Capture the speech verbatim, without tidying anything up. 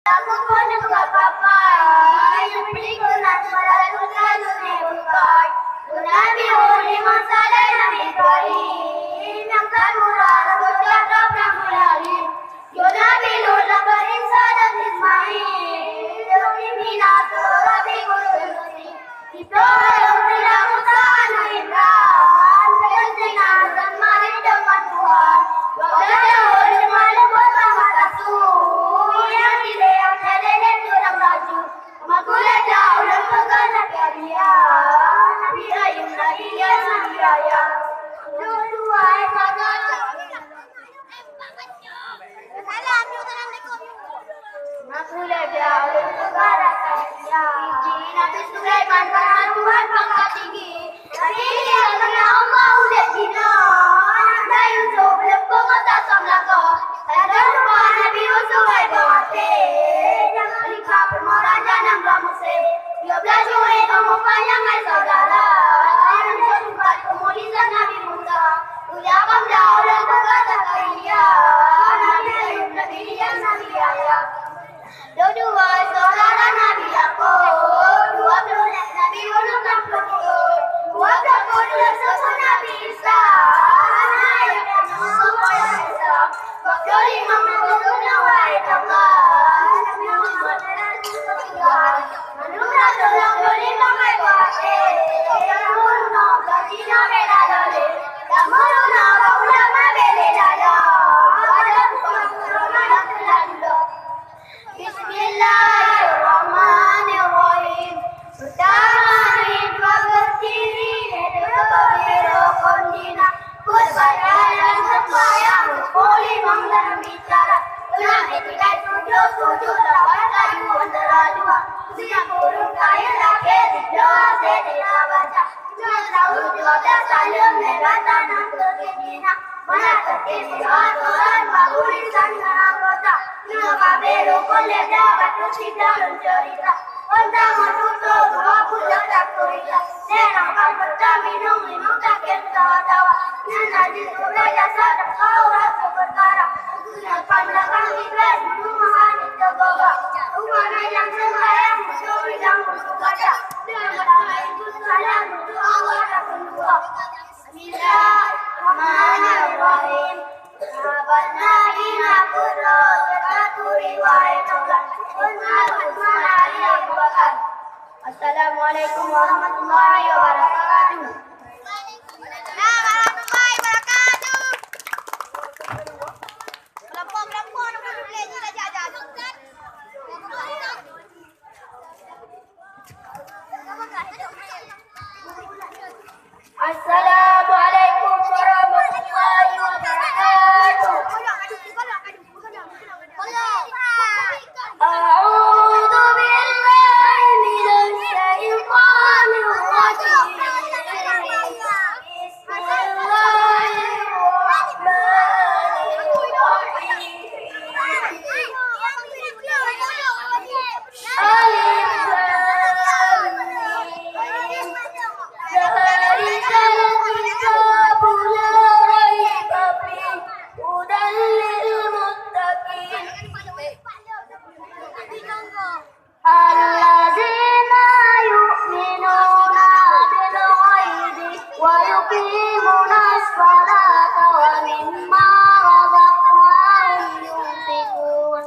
Aku pun juga papai, yang berikut nanti malah susah dunia bukai. Nabi Hud, Imam Saleh, Nabi Ibrahim, yang tak murah, Rasul Jacob, Rasul Halim. Yo Nabi Lut, Nabi Isa dan Ismail, Nabi Mina, Nabi Guru Yusuf. Ibrahim, Nabi Musa, Nabi Imran, Palestina, dan mari depan Tuhan. Wajah Yahudi, malu bersama Rasul, yang tidak yang jadi dan kurang raju. Makulah jauh dan pegang Nabi Arya, Nabi Ayub, Nabi Ilyas, Nabi Yahya. Dua-dua saja. Salam, yuk, salam alaikum. Makulah jauh dan pegang Nabi Arya. Nabi Sulaiman, karena Tuhan pangkat tinggi. Tapi dia kena Allah udah gina. Nabi Yusuf lepas kota Samlaka. Ada rumah Nabi Yusuf ai bawaten. Jangan lupa pemoraja nang dua musim. Dua belas juri kamu panjang ai saudara. Ada tempat pemulisan Nabi Musa. Udah bangga oleh kota Zakaria. Nabi Ayub, Nabi Ilyas, Nabi Yahya. Dua-dua saudara Nabi Yakub, dua puluh Nabi Yunus dan Petrus, dua puluh dua suku Nabi Isa, anak Nabi Isa, dua puluh lima suku Nabi Isa, Nabi Muhammad dan Rasulullah. Menurut Rasulullah, dua puluh lima ekor, eh, yang guru no, gaji no, bela dole, dan guru no, ulama bela dada, ada bukan guru no, dan Bismillahirrahmanirrahim. Pertama hari dua berdiri, duduk di rukun dina. Berbadan dan sembahyang, rukun limong dan bicara. Kena ketika sujud, sujud dapat laju antara dua. Sujud kurung kain lagi, tiga, saya tidak baca. Nyoe tahu dua belas saleuem lé gata nyang keu Saidina. Meunan cit atoran bak uroe nyan anggota. Nyoe ka beu rukon lé dua batu sida lôn ceurita. Undang meututoe dua puluh dua kurita. Lé rang bang peuta minong limong takén tawa-tawa. Nyan na jih keu jasa teuka uroe keu peukara. Nyan pan lakang iblih meunyoe hana teugoga. Umat nyang sembahyang beutôi nyang meubaca. Bismillahirrahmanirrahim. Sahabat Nabi na putroe, teuka turi wahai Tuhan. Umat Ismail bukan. Assalamualaikum warahmatullahi wabarakatuh. Waalaikumsalam warahmatullahi wabarakatuh. Kelompok-kelompok nak boleh ni dah jajan. Assalamualaikum warahmatullahi wabarakatuh. أعوذ بالله من الشيطان الرجيم. بسم الله الرحمن الرحيم. ألف لام ميم. ذلك الكتاب لا ريب فيه، هدى للمتقين. الذين يؤمنون بالغيب ويقيمون الصلاة ومما رزقناهم ينفقون.